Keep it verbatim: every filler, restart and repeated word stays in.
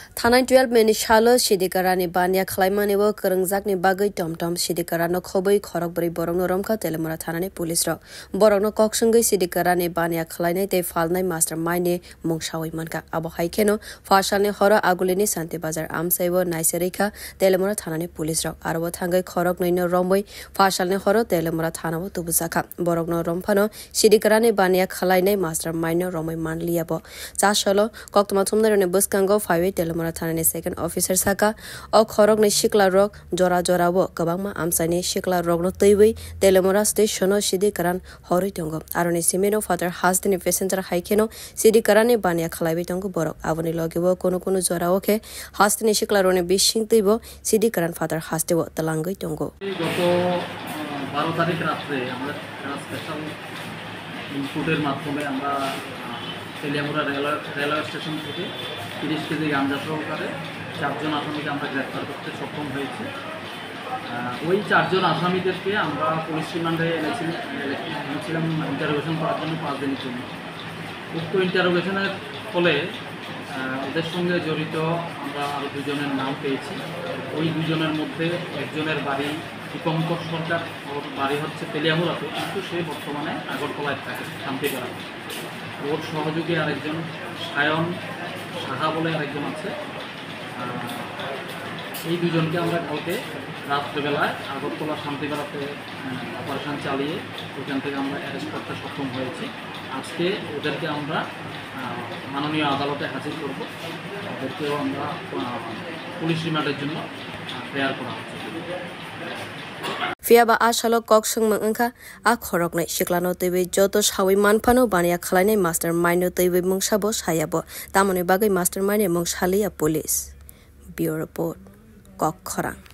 Thanai twelve May ni salo Sidikarani baniya khwlaimanio kwrwngjakni bagwi tom tom Sidikarano khobwi khorok bwrwi borokno romkha Teliamura thanani police rok. Borokno kok swngwi Sidikarani baniya khwlainai tei phalnai mastermind ni mung sawi mankha. Abo hai kheno phasalni horo Agulini Santi Bazar amchaio naisirikha Teliamura thanani police rok. Aro o thangwi khoroknwino romwi phasalni horo Teliamura thanao tubujakha. Borokno romphano Sidikarani baniya khwlainai mastermind no romwi manliya bo. Chasalo koktwma thumnairokni bwskango phaiwi Teliamura thanani second officer saka, o khoroknwi sikla rok jora jora o kwbangma amchaini sikla rokno twiwi Teliamura station o Sidikaran horwi tongo. Aroni simino Father Hasteni passenger hai kheno Sidikarani baniya khwlaiwi tongo borok. Aboni loge o kunu kunu jora o khe hasteni sikla rokni bising twibo Sidikaran Father Hasteo twlangwi tongo. গত আহ, বারো তারিখ রাত্রে আমরা একটা স্পেশাল ইনপুটের মাধ্যমে আমরা আহ, Teliamura railway railway station থেকে তিরিশ কেজি গাঞ্জা সহকারে চারজন আসামিকে আমরা গ্রেপ্তার করতে সক্ষম হয়েছি। আহ, ওই চারজন আসামিদেরকে আমরা পুলিশ রিমান্ডে এনেছিল- এনেছিলাম ইন্টারোগেশন করার জন্য পাঁচ দিনের জন্য। উক্ত ইন্টারোগেশনের ফলে আহ, ওদের সঙ্গে জড়িত আমরা আরও দুজনের নাম পেয়েছি। ওই দুজনের মধ্যে একজনের বাড়ি দীপঙ্কর সরকার, ওর বাড়ি হচ্ছে তেলিয়ামুড়াতে, কিন্তু সে বর্তমানে আগরতলায় থাকে, শান্তিপাড়াতে। ওর সহযোগী আরেকজন সায়ন সাহা বলে আরেকজন আছে। আহ, এই দুজনকে আমরা কালকে রাত্রেবেলায় আগরতলা শান্তিপাড়াতে অপারেশন চালিয়ে ওখান থেকে আমরা অ্যারেস্ট করতে সক্ষম হয়েছি। আজকে ওদেরকে আমরা আহ, মাননীয় আদালতে হাজির করব। ওদেরকেও আমরা আহ, পুলিশ রিমান্ডের জন্য প্রেয়ার করা হচ্ছে। Phiya ba a salo kok swngmung wngkha, a khoroknwi siklano twiwi joto sawi manphano baniya khwlainai mastermind no twiwi mungsa bo saya bo. Tamoni bagwi mastermind ni mung saliya police. Bureau Report, Kokkhorang.